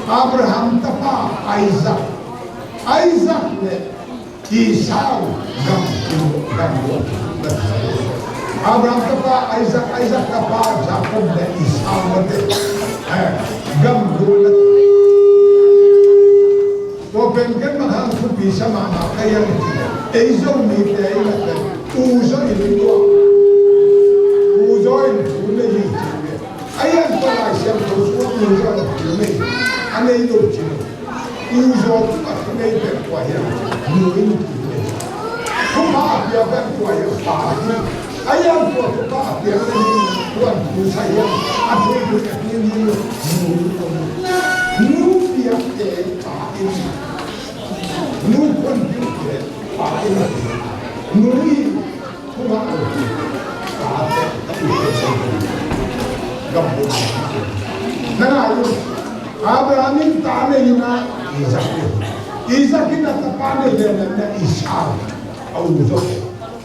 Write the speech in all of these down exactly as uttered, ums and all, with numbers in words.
Abraham tapa Isaac, Isaac le Esau gam, gam, Abraham tapa Isaac, Isaac tapa Jacob le Esau mate, eh, gam lua. Tua pen ken bang hang thupi sa mahmah ka hiam cih leh, ei Zomite in a pen, u zaw in tua, u zaw in thu nei hi cih leh, a hiam tua Lai Siangtho sung u zaw in thu nei, a nei lo cih leh, u zaw tungah thu nei pen kua hiam, nu in thu nei. Thupha a pia pen kua hiam, pa in. A hiam tua thupha a piak le ni, kuan thu sa hiam, a thu thu ni ni, nu in thu nei. Nu piak te pa in. Nu kuan piak te pa in. Nu in thu ngah lo. Pa te, ta u te, gam lo. Na ngai lo. Abraham in ta nei in a, Isaac in. Isaac in a tapa nei le na Esau. A u zaw.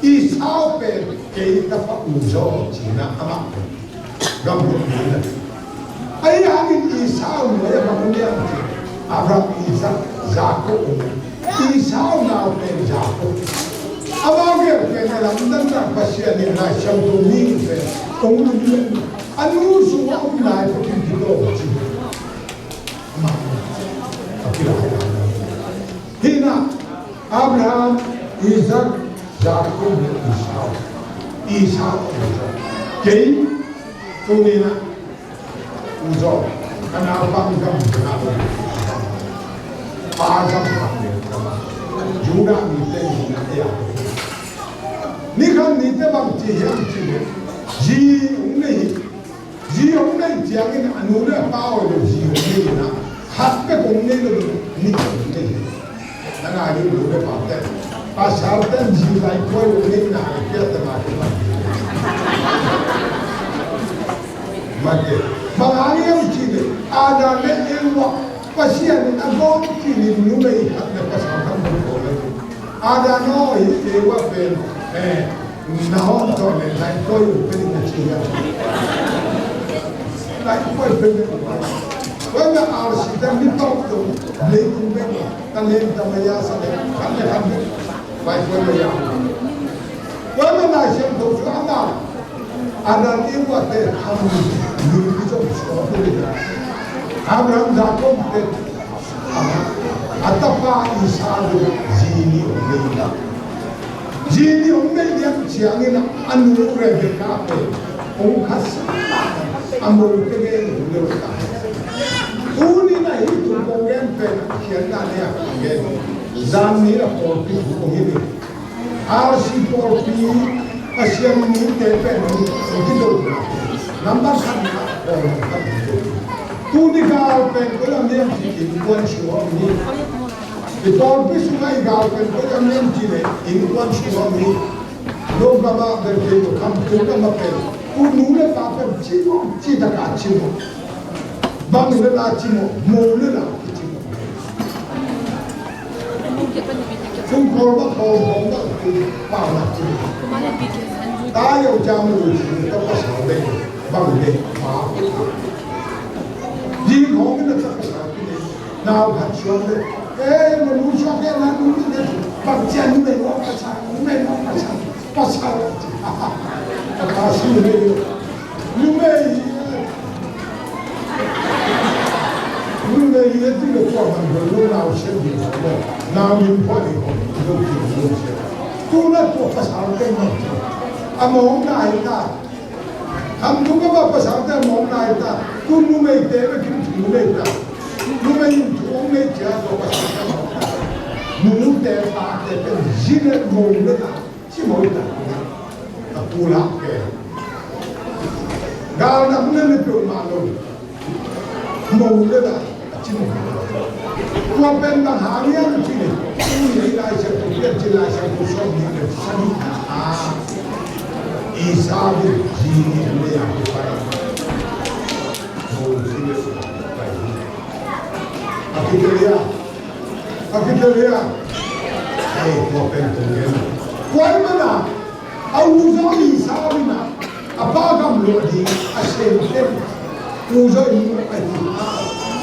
Esau pen kei tapa u zaw ci-in a amah pen gam lo ni na. Ahi hangin Esau nuai a bang om hiam cih leh Abraham, Isaac, Jacob om. Esau nau pen Jacob. Amau gel pen a lamdang na Pasian in Lai Siangtho mi pen hong lum leh a nu sungah om lai pen kitawng ci. Amah a kilai. Hi na, Abraham, Isaac, Jacob le Esau. Esau u zaw. Kei tuni na u zaw. Ka naupang gam, ka naupang gam. Pa gam, pa gam. Judah mite in na ei a. Ni khat nite bang ci hiam cih leh, zi hong nei hi. Zi hong nei ciangin a nu le a pa aw lo zi hong nei in a, khat bek hong nei lo, nih hong nei. Na ngai lo, nu le pa te, pasal ten zi lai kuai hong nei na, pia te ma te ma. Ma te, bang hang hiam cih leh, Adam le Eva, Pasian in a gawm kinin numei khat le pasal khat hong ko le. Adam aw, hi Eva pen, eh, na hawm tawh le, lai kuai uh pen na ci a. Lai kuai pen na. Kuai na arsi ta mi tawh tu, leitung pen, ta lem ta maya sa le, khan le khan le. Lai kuai maya. Kuai na Lai Siangtho cu ama. Adam Eva te kham limpi zong suak uh hi. Abraham Jacob te a tapa Esau zi nih hong nei hi. Zi nih hong nei liang ciangin a nu Rebekah pen hong khasia a, a mote gen hong nei ta. Tuni na hih thu kong gen pen a khiatna nei a kong gen. Zan ni a pawlpi thu kong hi hi. Arsi pawlpi Pasian mite pen hong kidona nambat khatna pawlpi khat hi. Tuni gal pen koi lam hiam cih leh innkuan sungah om hi. I pawlpi sungah i gal pen koi lam hiam cih leh innkuan sungah om hi. Lawmgam ah bel kei lo, khamtung gam ah pen, u nu le pa pen cimawh, citak a cimawh. Bang le la cimawh, mo le la kicimawh. Kum khawl bang khawl bang bang kum pau na kum. Ta yo jam lu ji ta pasal le bang le pa. Ji khong na ta pasal ki le. Nau khat suak le. Eh, ma nu suak ke na nu le. Bang cia nu le mo pasal, nu le mo pasal. Pasal. Pasal le. Numei, numei hi a ti le tua man lo lo nau sia di lo, nau min pua di lo lo ti lo sia. Tu na tua pasal te ma. A mawng na ai ta. Kam tu ka ba pasal te a mawng na ai ta. Tu numei te ba kim tu numei ta. Numei in tu ong nei cia tua pasal te a mawng na. Nu te pa te pen zi le mawng le ta. Ci mawh ta, a pulak ke. Gal na huna ni peuhmah lo. Mawh le la, a ci mawh. Tua pen bang hang hiam ci ni. Ui, ei Lai Siangtho, pian ci Lai Siangtho sawm ni le sani. Ah. Esau in zi nih le a kipai. Mawh ci le pai. A kipai a. A kitel hia? Ei, tua pen tung gen. Kuai mana, a u zaw Esau in a, a pa gam luah ding a sem tem. U zaw in a hi.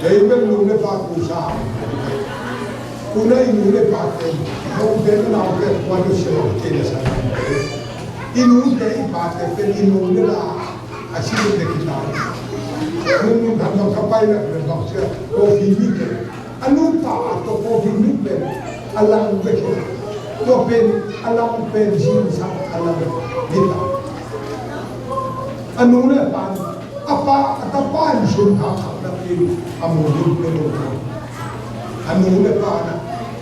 Kei bel nu le pa kusa. Tuna i nu le pate, note le naute, kua nusia lo kei le sa nante. I nute i pate pen i nu le la a si le kita. Nunung khat bang ka pai lak le bang sia, coffee mix le. A nupa a tawh coffee mix le a lang bek hi. Tua pen a lang pen sin sa a lang bek hi ta. A nu le pa, a pa, a tapa in sun ha khat na pen a mu ding pen a nu le pa na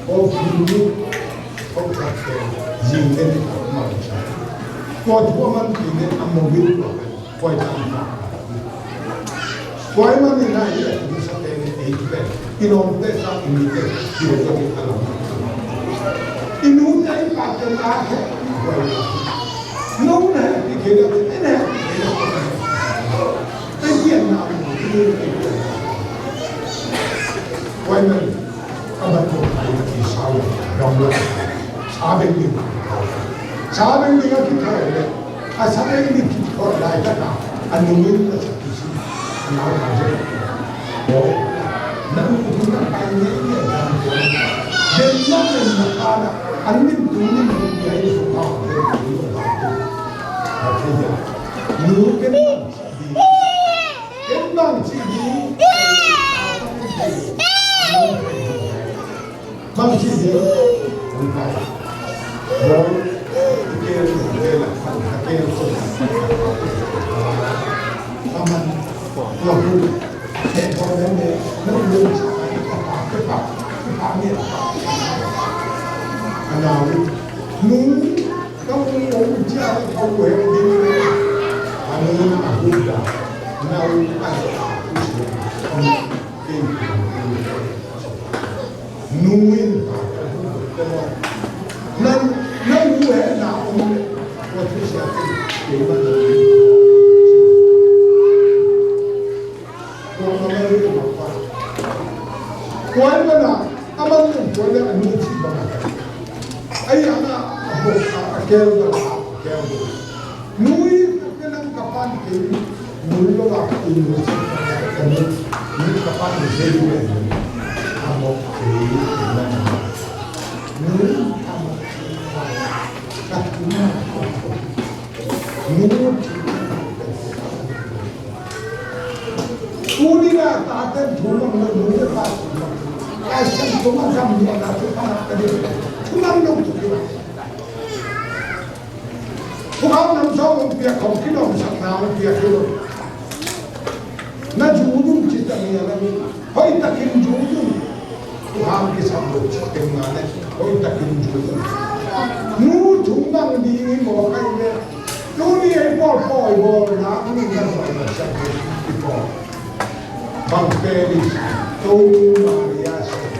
coffee mix, coffee mix zing le ni ta ma sa. Tua thu a man pi le a mu ding tua pen. Koi tam na. Koi man ni na i a kum sa te ni ei pen. I nom te sa i mi te. I ro ni a lam. I nu te i pa te na he. Koi. No na he pi ke da te na he pi ke da. Te kian na. Koi man. A ban ko kai na ki sa ya. Dong la. Sa beng ni. Sa beng ni a ki kai le. A sa beng ni ki ko lai ta ka. A nu ni na sa ki si. A na ka je. Boy. Na nu ni na kai ni ni a dan ko. Den na den na ka na. An ni tu ni ni ya i su ka. Den tu ni ka. A ti ya. Nu ken na. Ken bang ci ding. Bang ci ding. Bang ci ding. Bang ci ding. Ka ung ung cia ka ung hek ding. A nung a hu da. Na ung a hu da. Nung in ka hu da. Nan, nan hu he na ung le. Wa tu sia ti. Ke ma na. Tua a man ringmang pa. Tua a man a, a man ringmang tua le a nu ci bang a. Ai a na a bok a, a kel bang a, a kel bang. Nu i ka nang ka pan kei, nu lo a ka i nu ci bang a, ka nu, nu ka pan kei nu e. A bok kei, a bok kei. Nu a bok kei. Ka tu na a bok kei. Tuni na tate thu mang lo, nu le pa thu mang lo. Lai Siangtho a gam nuamna thu pha na ka ding. Thu mang lo thu ki mang. Thukham nam sawm hong piak khawm, kinawmsakna hong piak hi lo. Na zu dun ci ta mi a na mi. Hoih takin zu dun. Thukham kisam lo ci teng na le. Hoih takin zu dun. Nu thu mang ding hi mawk ahi ve. Tuni ei pawl pawi bawlna, tuni kan pawi na siang hi pawl. Bang pen i Tony Maria siang.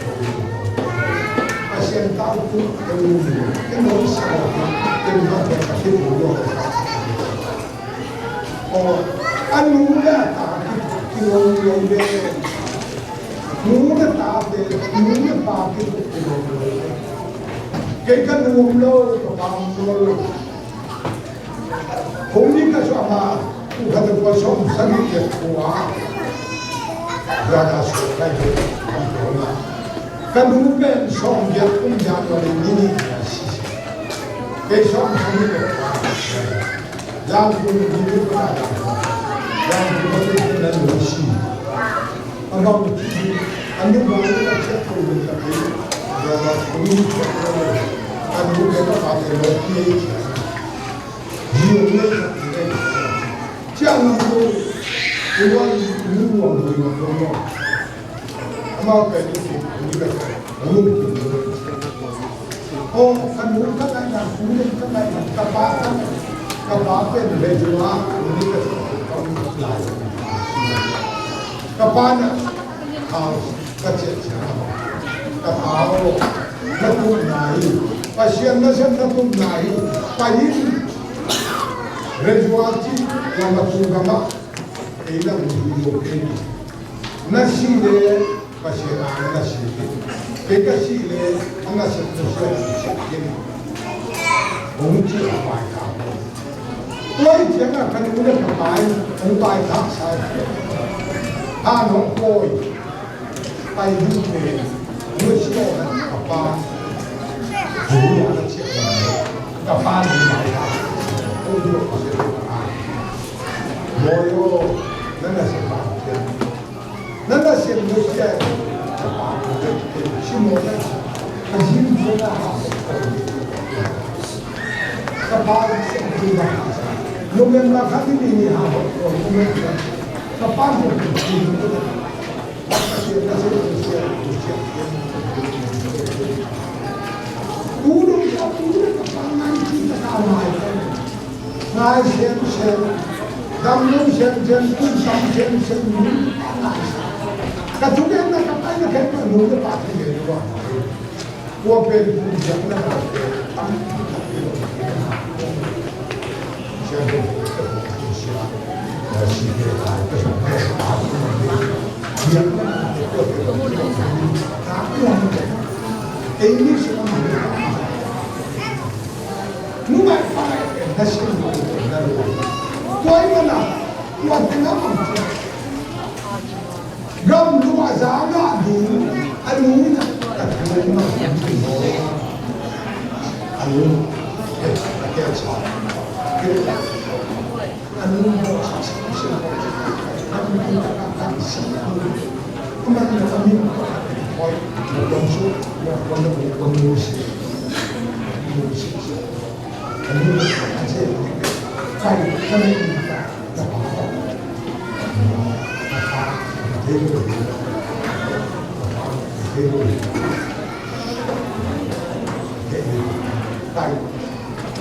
A siang tau tu, Tony Maria. Ken lo sa lo, ken lo sa lo. Aw, a nu le a ta ki, kilawm lo ve. Nu le tate, nu le pa ki, kilawm lo ve. Kei ka nuam lo, ka pa nuam lo. Hong ni ka suah ma, u khat a kua sawm sagih le kua. Brother suah kai tu, ka nu pen sawm giat kum giat tua le ni ni a si si. Kei sawm sagih le kua. Yang kun ni ni kua yang kun. Yang kun ni ni kua si. A bang ci, a nu bang a ciah ko le ka kei. Brother kun ni kua. A nu le ka pa te lo ki. Ciang nang tu, tuan nu wang tu nang tu. Amau pen ni si, ni ka, ni ki. Oh, ka nu ka ngai na, ku ne ka ngai na, ka pa ka, ka pa pen le ju a, ni ka, ka pa na, ka, ka ciah ciah, ka pa o, na tu na hi, Pasian na sem na tu na hi, pa in, Rezuati, Lamatu Gama, ei na mu hi lo kei ni. Na si le, Pasian a na si le. Kei ka si le, a na si le, Pasian a na si le. Hong ci a pai ka. Tua i ciang a ka nu le ka pai, hong pai ka sa. Ha no koi. Pai ding te, nu si lo na ka pa. Ding a na ciah na. Ka pa ding mai ka. Ko ding ko se ka pa. Mo yo, na na se pa. Na na se mo se. Ka pa ko se. Si mo na. Ka jin ko na ha. Ka pa se ko na. November kha ni ni ha. Ka pa ko. Ka thugenna ka paina khen ka nu le pa thei le lo a. Kua pen pu ziak na ka pen. Gam lua zanga ding a nu na ka thu ma. A nu, eh, a kia cha. A nu mo sa sa sa. A nu ta ka ka sa. A man na a min. Hoi, na kon su, na kon na kon nu si. Nu si. A nu a che. Kai, kai.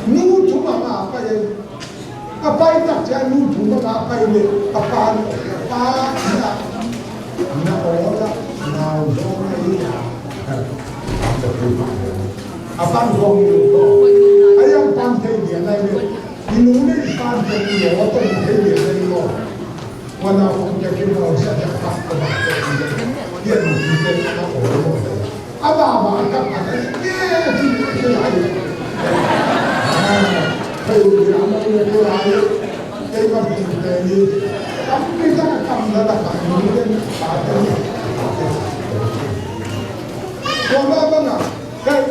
Nu thum a pai, a pai tak ciang nu thum a pai le, a pa, a pa na, na aw la, na aw zong a i a. A pan zong i lo. A yang pan thei dia nai le. I nu le i pan thei dia, a tong thei dia nai lo. Wana kong kia kim lo sa dia pa ko ba ko dia. Dia nu ki te na ko lo. A ba ba ka pa ta ke ti ke ai. Thei dia ma ko ai. Thei ma ki te ni. Kam pi ta kam da da pa ni pa ta ni. Ko ba ba na. Thei.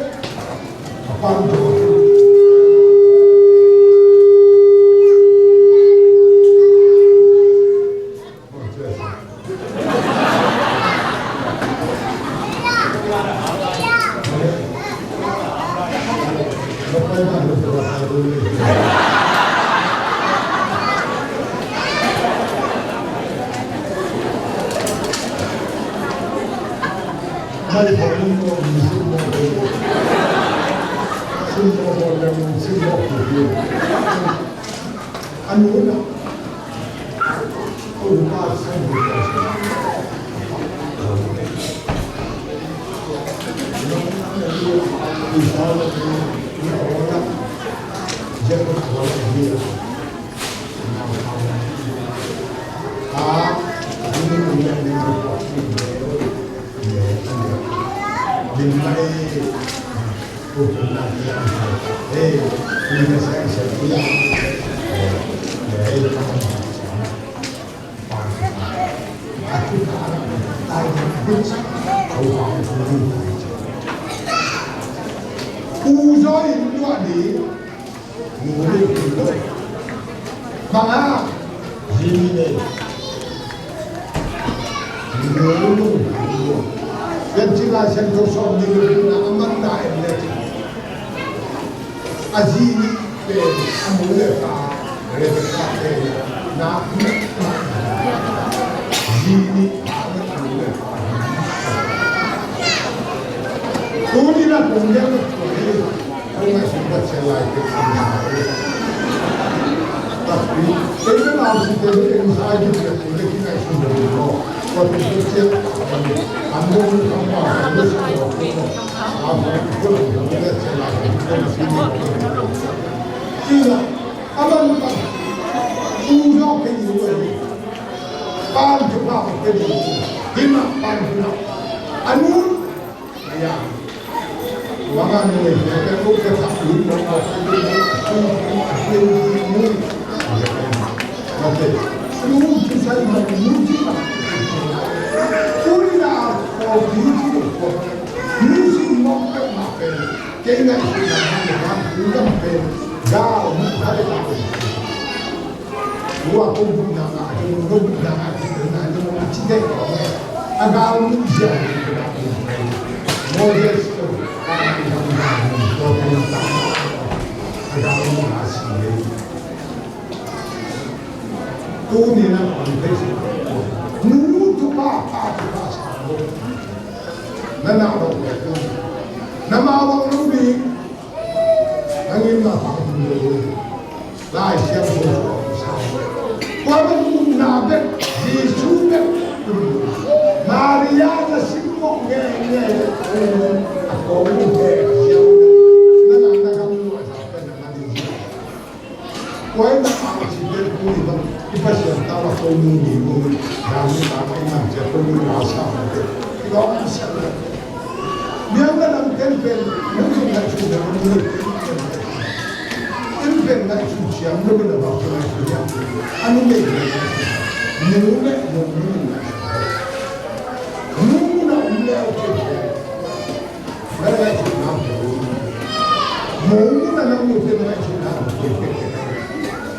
Pu Zaw in luah ni, nu ni lo. Bang a, zi ni nei. Nu nu nu. Pian ci Lai Siangtho sawm ni lo na a man na en le ci. A zi nih pen a nu le pa Rebekah pen na zi nih pa a nu le pa. Tuni na kong gen tua hi. Kong ngaihsun Pasian lai pen a nu le pa. Tapi ei pen a zi te le eng sa zi te le ki ngaihsun lo lo. Tua pen tua ciat an lo lo kam pa lo sa lo. Ina, aman pa, pu zawk kei ni lo, pan thupha kei ni lo, ina pan thupha, anu, ya, wanga ni le, ya, ko ka thak ni lo, ko ka thak ni lo, ko ka thak ni lo, okay. Nu ci sai ma, nu ci ma, pu ni na, ko pi ci ko, nu ci mo ka ma pe. Kei ngaihsutna ah, pu lam pen gal mu kha le ta. Tua kong bupna ah, kong bupna ah, kong bupna ah, kong bupna ah, a gal mu zia. Moses, a gal mu a si. Tuni na on pe si. Nu tu pa, pa tu pa sa lo. Na na lo pe tu. Na ma wang lo ni. Nangin mah pang tum lo. Lai Siangtho sung sa. Tua bek upna bek, Jesu bek. Maria na simmawh ngeingei. A kong bek siang. Na na na kam lu a sa pen na ma ding. Tua in na pang si pen pu ni bang. I Pasian tawh a ko nu ni mu. Dam ni ta ka i man cia ko nu na sa. I lawm sa. Biakna lam ten pen, nu pen ngaihsun pen, nu pen ngaihsun pen, nu pen ngaihsun siam, nu pen a bang pen ngaihsun siam. A nu pen ngaihsun siam. Nu pen, nu pen ngaihsun siam. Nu na um leu pen pen. Na ngaihsun na pen. Nu na na nu pen ngaihsun na pen pen.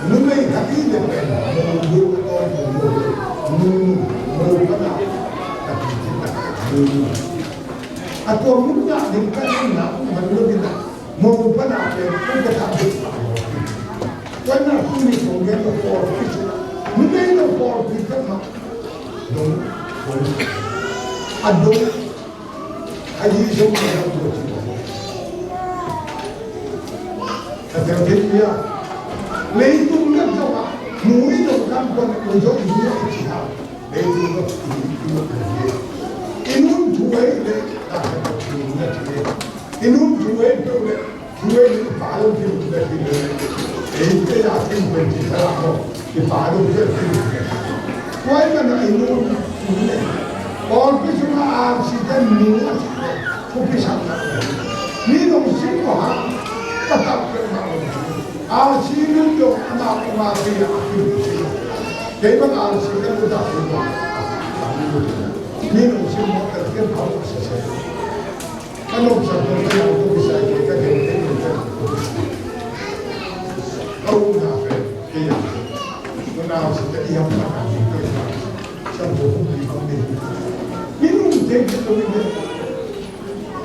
Nu pen khat i le pen, nu pen a ton pen nu pen. Nu, nu pen a, a pen pen a, nu. A tua mun ngah ding ka nunna uh man lo ding a, mo pana pen uh ka tha ding a. Tua na tu ni kong gen lo pawlpi cu. Numei lo pawlpi ka ma. Dong, dong. A dong. A yi zong a dong lo ci. A tel thei pia. Leitung lak zong ah, nu i dong kam kuan, nu zong i nu i ci hau. Leitung lak i nu i ci hau. I nun thu ei le, ta ka thu na ci le. I nun thu ei peuh le, thu ei le, i pa lo ci na ci le. Ei te ya ci pen ci sa la mo. I pa dong cia ci. Tua i ka na i nu, nu le. Pawlpi sung a R C te nu a ci le. Thupi sak na. Mi dong sing ko ha. Ka tau ke ma lo. R C nu dong ama ko ma pi a pi sing. Kei bang R C te nu da sing ko. Mi dong sing ko ka ke pa lo sa sa. Ka nuamsa pen ka yau tuk kisai kei ka gen kei pen ka tuk kisai. Ka uk na pen kei yau tuk. Ka nau sa ka i hau ka ka tuk kisai. Sa tuk kum ni kum ni. Minung te kei tuk ni.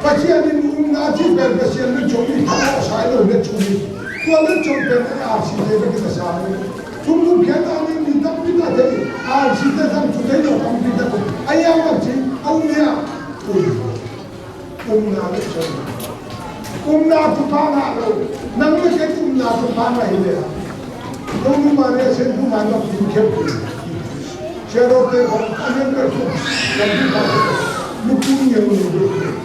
Pasian in um na ci pen Pasian na ciong ni tha sai lo na ciong ni. Tua na ciong pen ka R C te ka kita sa lo. Tum kum kia ta ni ni tam pi ta te. R C te tam tu te lo tam pi ta ko. Ai ya ma ci. Au ni a. Ui. Umna le cawmna. Umna thupha ngah lo. Nang le kei umna thupha ngah hi le. Nong nu Maria sen bu man bak tin kheu. Sia ro te khong a men ber khong. Kan thupha. Nu kum ngiau nu ber khong.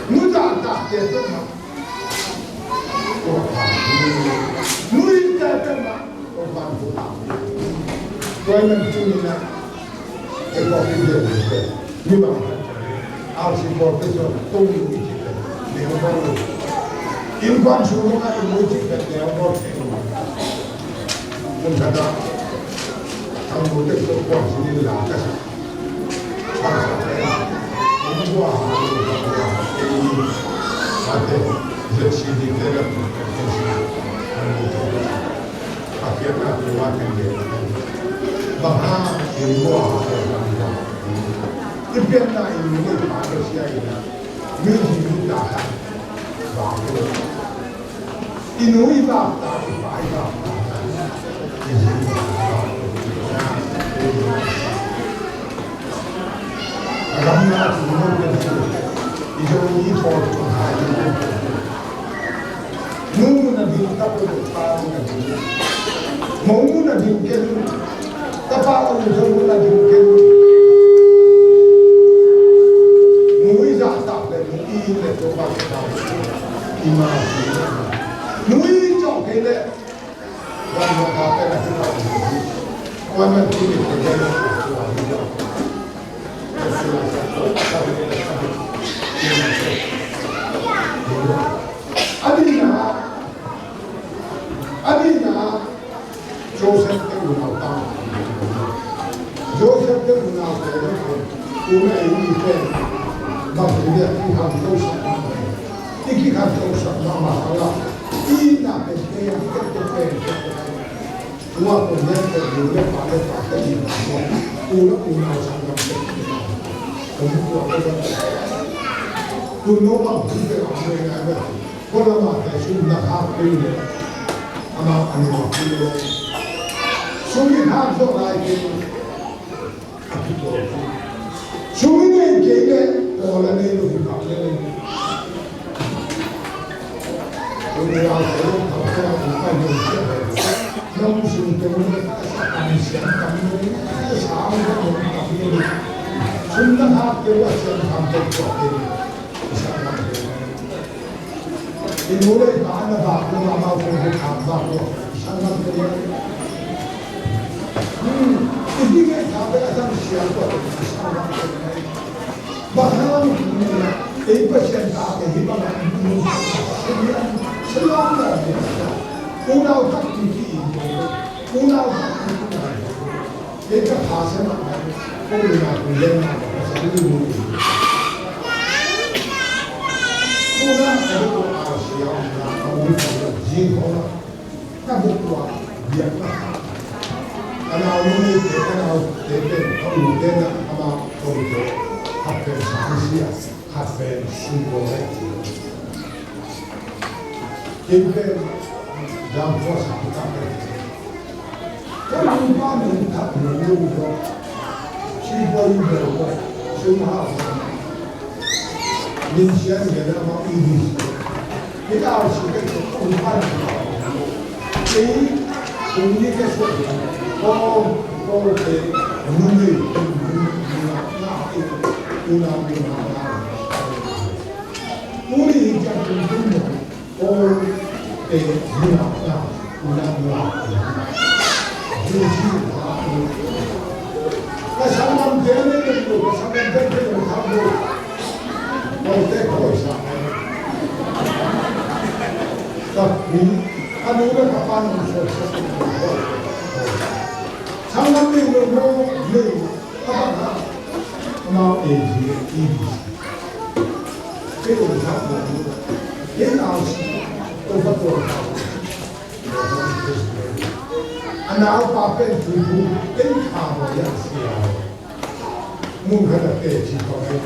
Nu da da te to ma. Nu i te te ma. Tua man tu na. Ei pawlpi bia ni pen. Mi bang khat. R C pawlpi sung tung i ci pen. Neu bawl lo. Innkuan sung lo a i mu ci pen neu bawl thei lo. Mun khat ah. I pianna in i pa i sia in a, music guitar khat vak in, i nu i vak ta, i pa i vak ta, i zi i vak ta, a ram na tu no pen tu, i zo i thawl tu hai tu. Nu na ding, ka pu pa na ding. Mo na ding ken. Ka pa o zo na ding ken. Nu i za ta le nu i le to pa ka. I ma si. Nu i jo ke le. Wan ma ka pe na ki pa. Wan ma ki le ke le. A ding a, a ding a, Joseph te unau tang. Joseph te unau te, unau i pen, bang te dia, i kikhantosak mahmah. I kikhantosak mahmah la. I na pen te, i pen te, pen te. Tua pen te, pen te, pen te, pen te. Unau, unau sanggam te. Tua pen te. Unau bang te, pen te. Ko lama te sum na khak kei le, amau an khak kei le. Sum i khak zawh lai kei le, a kituak. Sum i nei kei le, ko la nei lo hi khak le le. Ko la te lo khak kei le, khak le le. Nong sum te lo le, khak sa khak siang khak le le, sa khak le le. Sum na khak kei le, siang khak kei le. I nu le i pa na vak lo, amau pen pen a vak lo. I sang lam pen. Hmm. I ding e, i pa pen a sang sial tua pen i sang lam pen. Bang hang, ei Pasian tate hi bang hang. Unau takpi ki. Unau takpi ki. Kei ka pha sia mah nai, ko nunau kong gen mah ka sa lu lu. Ko na ka bek tua a sia, na ka mu ka la jin ho la. Ka bek tua biak la. Ka nau lu lu te, ka nau te te, ka u te na, ka ma ko te. Ka pen sa sia, ka pen su ko le. Kei pen jam ko sa ka pen. Ka nungpa nungta nungta nungta. Sipa nungta nungta. Sungha. Min sian gena ma ini. Kita harus kita nungpa nungta. Ini ini kita sudah. Kau kau ke nunggu nunggu nunggu nunggu nunggu. Uli ikan nunggu nunggu. Paul te nunau na, nunau nunau. Jesu na, ka sangam te ne ne ko, ka sangam te ne ko, ka ko. Paul te ko sa. Ka ni, ka nu na ka pa na so sa ko. Sangam ne no no ne, ka pa na. Now A G, A B C. Kei ong thak ong, kei nau si, ong fa tua thak. A naupa pen tuiphum, kei kha ong a sia. Mun khat a teci tua kei.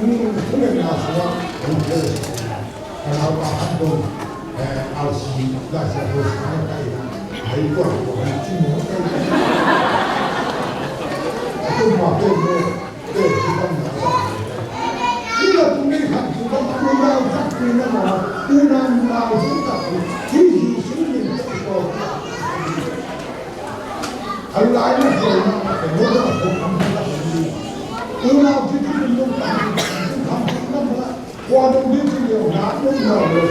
Mun, mun a na sua, mun kei a sia. Ka naupa khat dong, eh, R C, Laisiangtho sang a kai na, hai tua tua hai ci mo kai na. A tua pa pen mo, tua ci pan na sa. Ni la tu ni khat tu pan tu na sa tu na ma, tu na ma tu ta tu, ci ci ci ni tu ko. A lai na ko na ko mo na ko kam na ko ni. Tu na ci ci ni tu kam, tu kam na ma. Kua dong ding ci liau na dong na lo.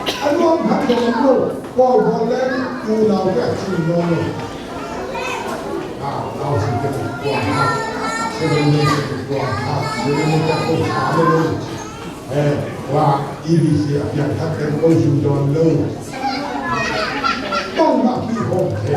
A nuam khat dong lo. Kua dong le unau te a ci no lo. A, nau si te kua ha. Seven day te kua ha. Seven day te kua ha lo. Eh, wa, E B C a piang khat te ko su don lo. Tong ma ki hong te.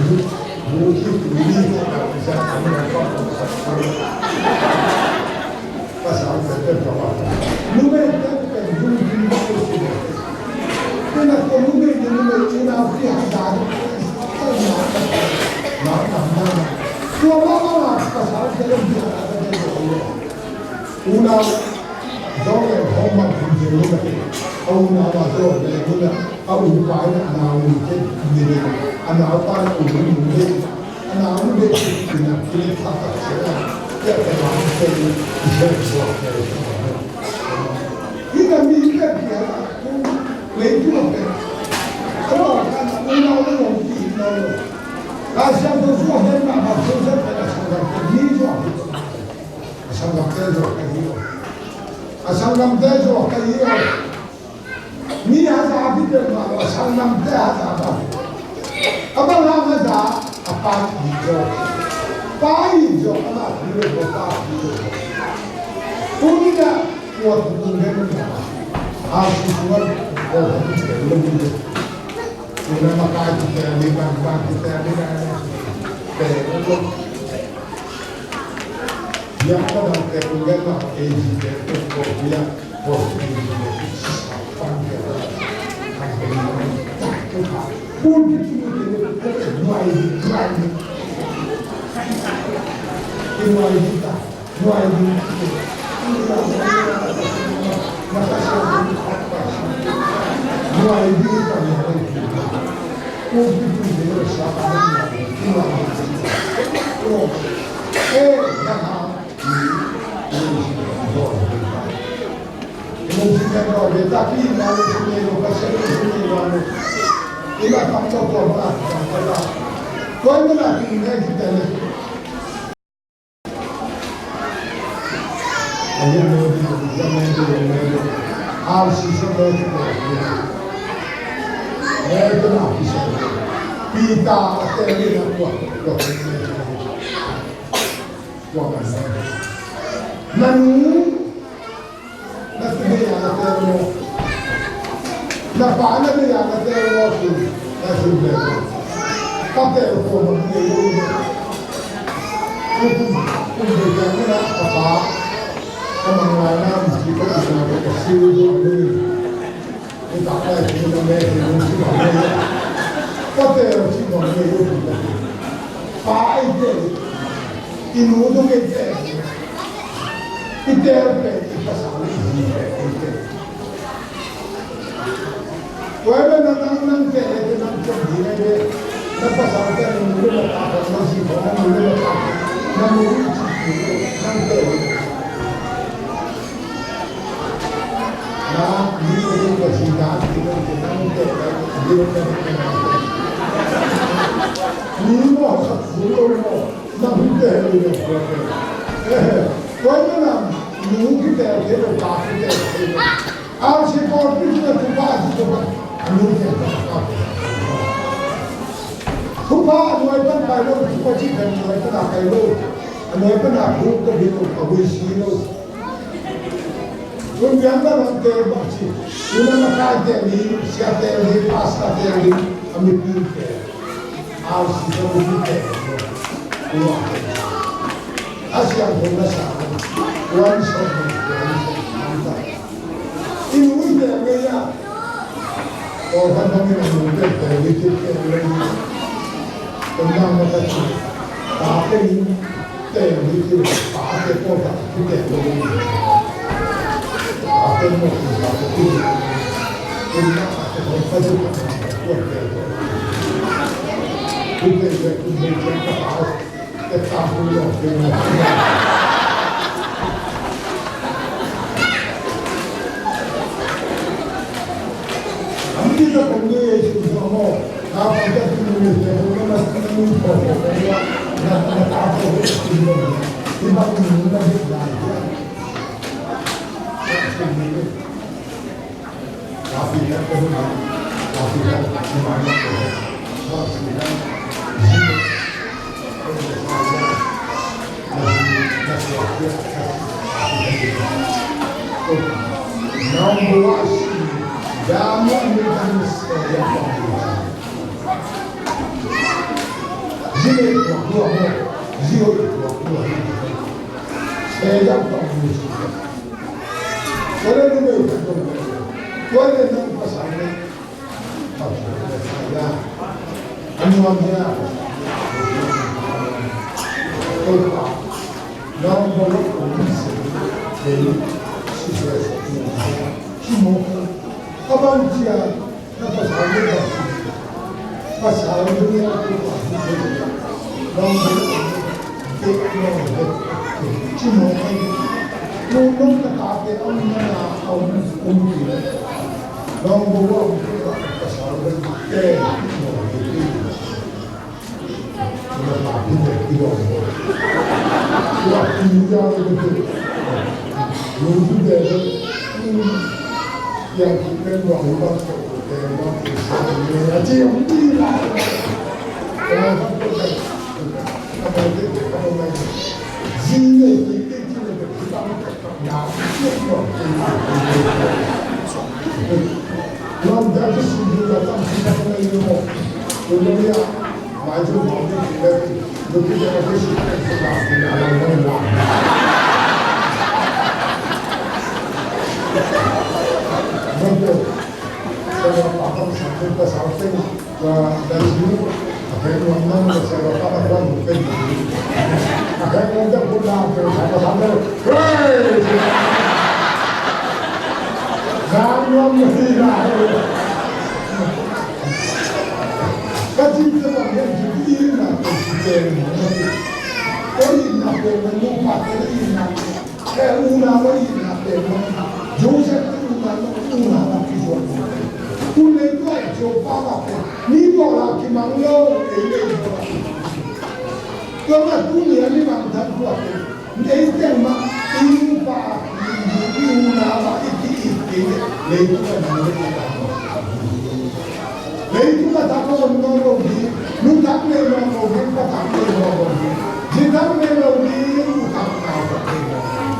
Pasal Peter ka ba. Numei te pen lungkim bek lo si lo. Pen a ko numei ni numei unau pi a da. Tua mah mah pasal te lungkim a da lo. Unau zong le hong bang kun zia lo. A unau a zong le lo. A upa in a nau ni te ni le. A naupa in a u ni le. A nau nu bek in a kile thak tak sia. Tia ka nau te in i se suak te. Ina mi ka pia la ku lei tu a pe. Ka lo ka na u nau lo lo ki no lo. Ka sia ko suak hen ma ma so sa pe la sa ka ni suak. A sanggamte suak ka hi lo. A sanggamte suak ka hi lo. Mi haza a kipia mah lo, a sanggamte haza mah. A bang hang haza, a pa it zaw. Pa it zaw, a mah it zaw, pa it zaw. Tuni in a, tua tung gen mah. A sung suan, tua tung gen mah. Tuni in a makai kite, mi bang bang kite, mi bang bang kite. Biakna dangte tung gen mah, A G te tung ko biak. Na nu na deih a na teel maw? Na pa na deih a na teel maw? Cin na cin le ka teel ko ma ngei lo. Kum kum kum deih ka na ka pa ka mang lai na mi ci ko na ka sil do ni. Tua lai tua na me tua na ci bang me. Tua te ci bang me tua. Pa ai te. I nu tung ai te. I te pe i pasal i te ai te. Tua na nang nang te ai te nang te di ai te. Na pasal te nu na ta na si ko na nu na ta. Na nu ci nang te. Thupha a nuai pan pai lo, thupha cih pen nuai pan a pai lo. A nuai pan a thu ka bi lo, a vui si lo. Tun biang na lam te bang ci. Tun na ka te ni, sia te ni, pasta te ni, a mi pi te. Au si ka mi pi te. Ua. A sia ko na sa. Wan so ni, wan so ni. Anta. I nu i te me ya. Ko kan bang ni nu te te ni te te ni. Ko na ma ta ci. Ta te ni. Teng hi ci lo, pa te ko ta, ki teng lo hi. Pa te mo ki pa te ki. Ki na pa te ko pa te ko ta, ko te ko. Ki te ko ki te ko ta pa. Te ta ku lo ki na. Ang ki ta ko ni e ci lo mo. Pasal ni a tu pa ni a. Long bo a ni a. Ci mo ai. Long bo ka ta te a um na a um um ti. Long bo a um ti a pasal ni te mo ni ti. Long bo a um ti a pasal ni te mo ni ti. Long bo a um ti a pasal ni te mo ni ti. Khe unau a itna pen mah, Joseph te unau, unau a kizuak mah. Tun leitung ah Joppa mah pen mi bawl a kimang lo, ei leitung ah. Tua mah tuni a mi mangthang tua pen ei teng mah i nupa, i unau a i ki-it kei leh leitung ah mi mangthang. Leitung ah thak a om nawn lo ding, nu thak nei nawn lo ding, pa thak nei nawn lo ding, zi thak nei lo ding, u thak, nau thak nei nawn lo ding.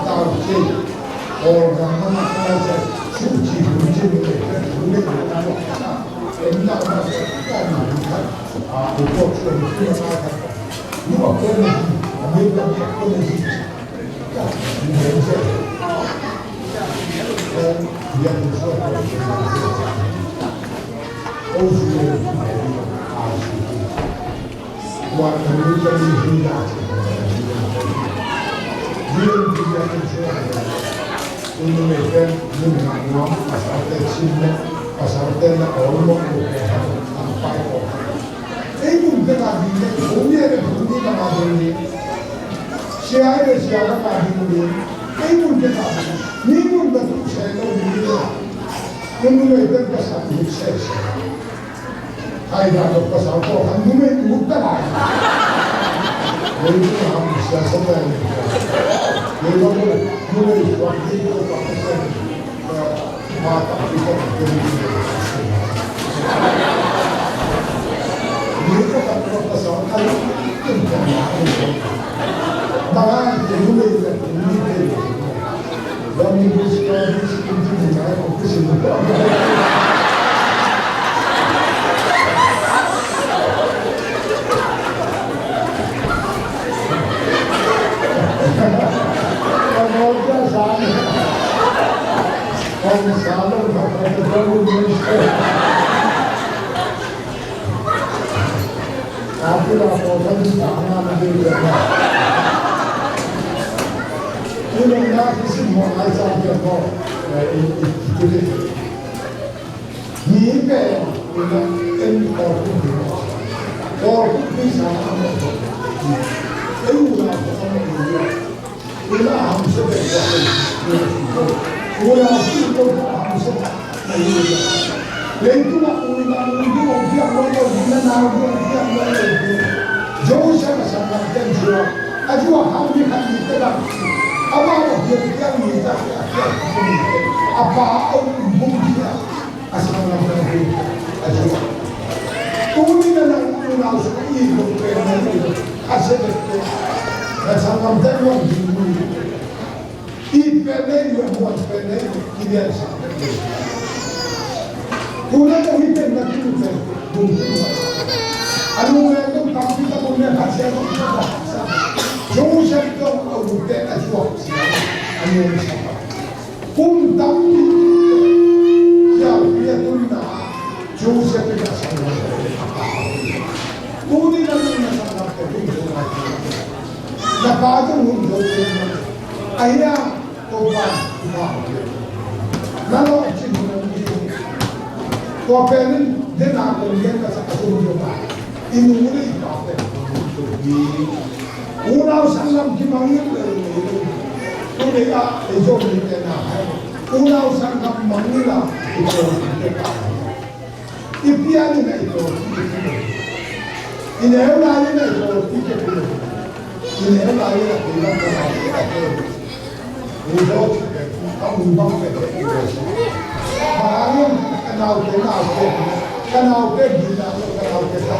tau ci. Kawlgam mah na ka lai sa, suci hun ci ni le, hun le na lo ka. Em na ma sa ka na ka. A, u ko suan ki na ka. Lu a ko na hi, a me ka ko na hi. Ei mun tek a ding leh, hong nia leh hong nia bang a ding leh, sia leh sia bang a ding leh, ei mun tek a ding, mi mun bang tuk sia lo ding leh, mun numei tek pasal tuk sia sia. Hai dah lo pasal ko, han numei tuk ta lai. Ei mun a ham sia sa lai. Ei lo numei suak ding ko pasal. Ula hamsia bek, ula hamsia bek. Leitung a ula, ula biak lo lo, ula nau biak lo lo. Joseph a sanggam ten Judah, a Judah hau mi khat mi te bang. Amau a biak biak mi ta, a pa a um bung biak. A sanggamte hi a Judah. Tuni na nang unau sung i lo pen na i lo a se bek pen. Na sanggamte luang ding mu. I pen na i lo muan pen na i lo i lian sanggamte. Tuna na hi pen na kin pen. Dum kin pen. A lu pen dum tam pi ta dum pen hat sia dum pen hat sia. Joseph dong a u pen a Judah. A lu pen sanggamte. Kum tampi kiangpi a tunna Joseph in a sanggamte. Tuni na nang na sanggamte tun zo lai. Na pa tun hun zo lai. Ahia, Topa, na lo cin hun zo. Tua pen in den a kong gen ka sa ka zo lai. I nu le i pa pen hun zo lai. Unau sanggam kimangngilh lel. Tuni a i Zomite na hai unau sanggam mangngilh a i tawlkhiate ta hi. I pian in a i tawlkhiate hi lo. I neu lai in a i tawlkhiate hi lo. I neu lai in a kei lam ka lai in a kei. I Zomite ka mu bang pen i Zomite. Bang in ka naute naute ka naute gina ka naute sa.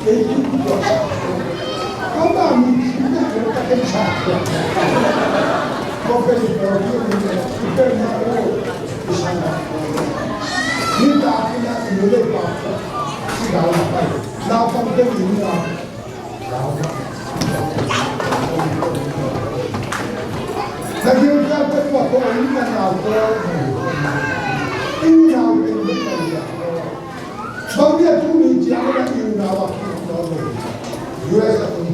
Kei tu tua. Ama mi cina ko ka ken sa ko. Ko pe ni ko ni ko ni ko ni ko ni ko ni sa na. Ni ta ki na ni le pa. Si da la pa. La pa ke ni na. Na ki ka pe ko ko ni na na ko. Ni na ko ni na. Bang dia tu ni ciang na i unau a kik no lo. U S a tung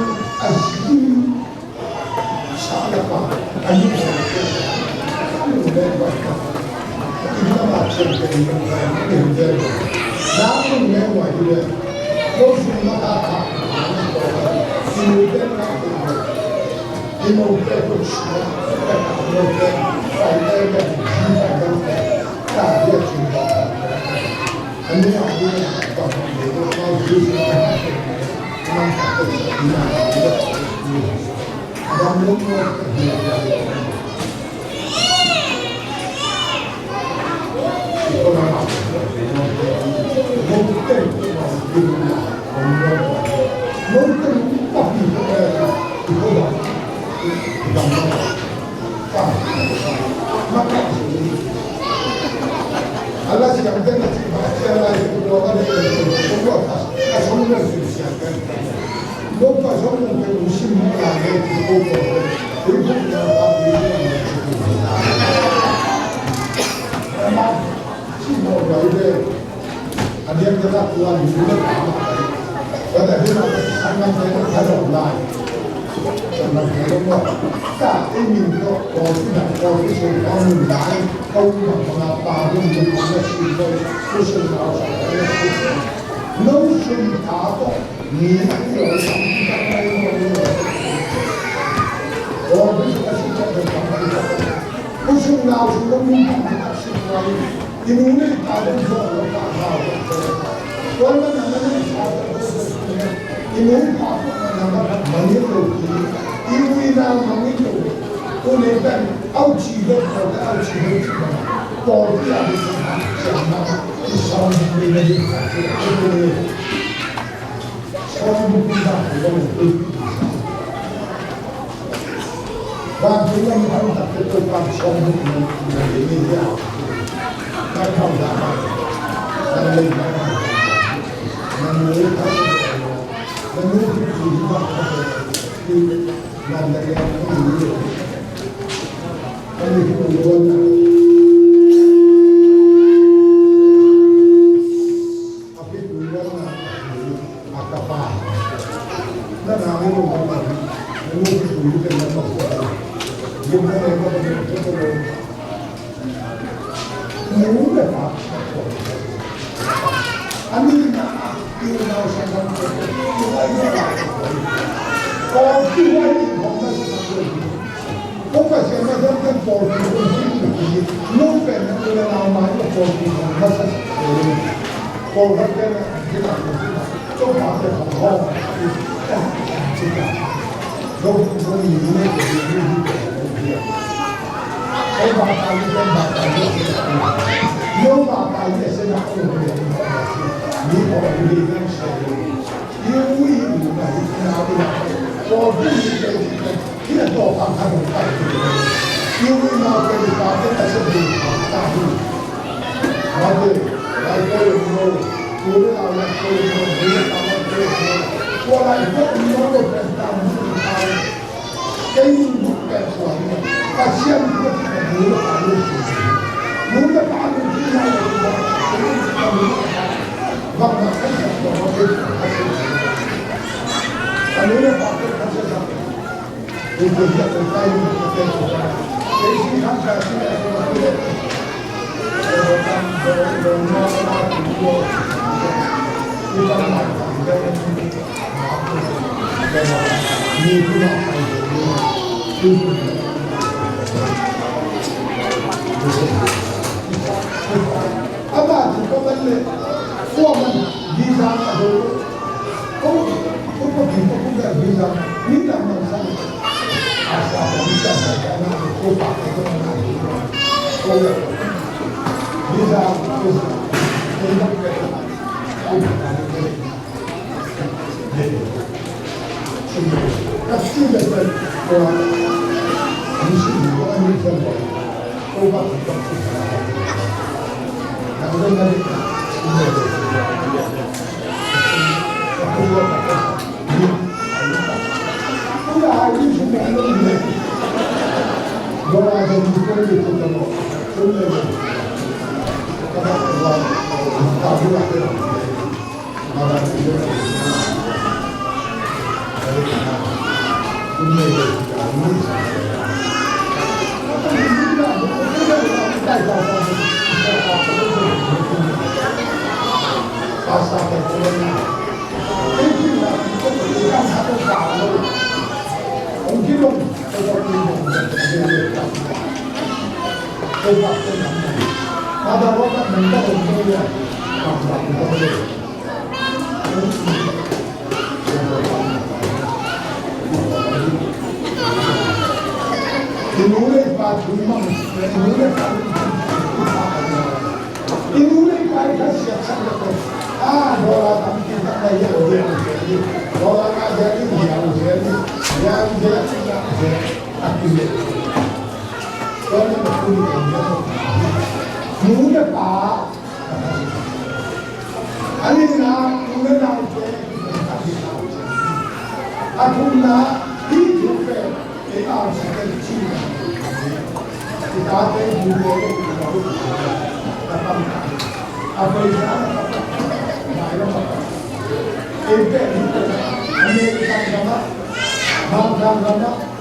a zin sa le pa a ni sa ke sa ni le pa ka. Ina ma chen ke ni ka ni de. Na ni le wa ni le. Lo si ma ka ka. Ni de ka. Imo te ko sua, imo te fai te te, ta dia chin ba. Ani a ni ba ba ni ba ba ni ba. Nu le pa, a nihna, nu le naute, a thumna, hih thu pen ei a om sak in cihna. I tate i tute, a tam, a paisa, a tam, ei pen, American gam ah, Bangkok gam ah,